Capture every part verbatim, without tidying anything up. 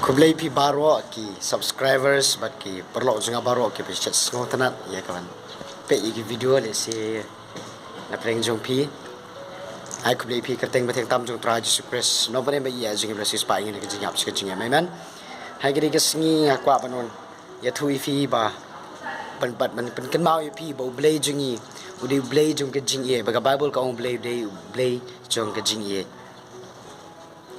Khublei phi baroh ki subscribers bad ki paralok jong nga baroh ki ba shet sngewtynnat ïa ka ban peit ïa ki video lehse na pdeng jong phi. Ai khublei phi kyrteng ba thiang tam jong Trai Jisu Khrist. Nongpynim ba ïa jong ngi ba la siewspah ïa ngi na ka jingïap sha ka jingim, amen. Ha kane ka sngi nga kwah ban wan ïathuh ïa phi ba ban ban ban pynkynmaw ïa phi ba U Blei jong ngi u dei U Blei jong ka jingïeit, ba ka Baibl ka ong U Blei u dei U Blei jong ka jingïeit.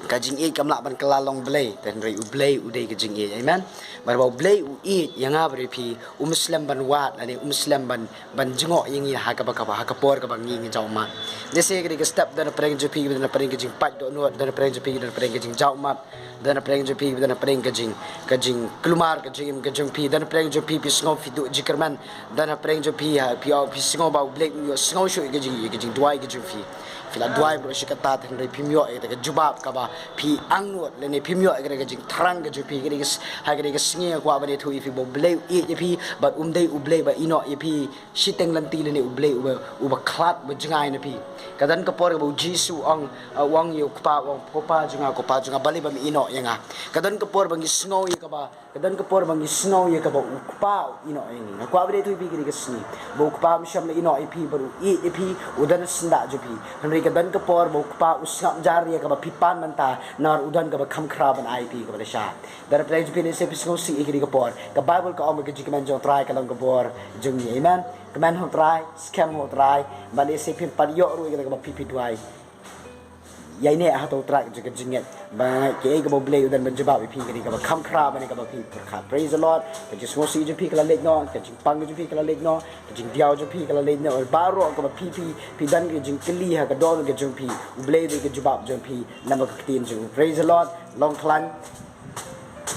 Ka jingïeit kam lah ban kylla long Blei, te hynrei U Blei u dei ka jingïeit. Amen. Bad ba U Blei u ïeit ïa nga bad ïa phi, um slem ban wad lane um slem ban ban jngoh ïa ngi ha kaba kaba ha ka por kaba ngi ngi jaw mat. Lehse ka dei ka step, don na pdeng jong phi don na pdeng ka jingpait dohnud, don na pdeng jong phi don na pdeng ka jingjaw mat, don na pdeng jong phi don na pdeng ka jing ka jingkulmar ka jingim ka jong phi, don na pdeng jong phi phi sngew phi duh jingkyrmen, don na pdeng jong phi ha phi ïoh phi sngew ba U Blei um ïohsngew shuh ïa ka jing ïa ka jingduwai ka jong phi. Phi la duwai baroh shi katta te hynrei phim ïoh ïa ka jubab kaba phi angnud lane phim ïoh ïa ka jingthrang ka jong phi. Ka dei ka s- ha ka dei ka sngi nga kwah ban ïathuh ïa phi ba U Blei u ïeit ïa phi bad um dei U Blei ba ïehnoh ïa phi shiteng lynti lane U Blei uba uba khlad uba jngai na phi. Ka don ka por kaba U Jisu u ong, uh, u ong ïa U Kpa, u ong, Ko Pa jong nga, Ko Pa jong nga, balei bym ïehnoh ïa nga. Ka don ka por ba ngi sngew ïa kaba ka don ka por ba ngi sngew ïa kaba U Kpa u ïehnoh ïa ngi. Nga kwah ban ïathuh ïa phi ka dei ka sngi ba U Kpa um shym la ïehnoh ïa phi bad u ïeit ïa phi, u don ha syndah jong phi. Hynrei ka don ka por ba U Kpa u sngap jar ïa kaba phi pan mynta namar u don kaba kham khraw ban ai ïa phi kaba lashai. Don na pdeng jong phi lehse phi sngewsih ïa ka dei ka por. Ka Baibl ka ong ba ka jingkmen jong U Trai ka long ka bor jong ngi. Amen. Kmen ha U Trai, skhem ha U Trai, bad lehse phim pat ïoh ruh ïa kaba phi phi duwai. Ïaineh ha U Trai jong ka jingngeit. Ba kiei kaba U Blei u don ban jubab ïa phi ka dei kaba kham khraw ban ïa kaba phi pyrkhat. Praise the Lord. Ka jingsngewsih jong phi ka la leit noh, ka jingpang jong phi ka la leit noh, ka jingdiaw jong phi ka la leit noh. Baroh kaba phi phi phi don ka jingkylli ha ka dohnud ka jong phi, U Blei u dei ka jubab jong phi. Namar ka ktien jong u. Praise the Lord. Long khlaiñ.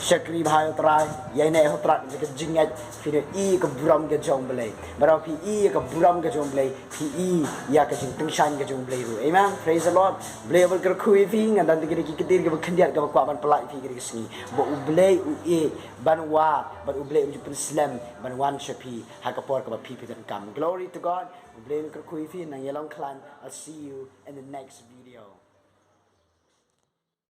Shakri bha ïa U Trai, ïaineh ha U Trai jong ka jingngeit, phin ïohi ïa ka burom ka jong U Blei. Bad haba phi ïohi ïa ka burom ka jong U Blei, phi ïohi ïa ka jingtyngshaiñ ka jong U Blei ruh. Amen. Praise the Lord. U Blei un kyrkhu ïa phi, ngan don da ki kyntien kiba khyndiat kiba kwah ban pyllait ïa phi ha kane ka sngi. Ba U Blei u ïeit ban wad, bad U Blei um ju pynslem ban wan sha phi ha ka por kaba phi phi donkam. Glory to God. U Blei un kyrkhu ïa phi, nang ïalong khlaiñ. I'll see you in the next video.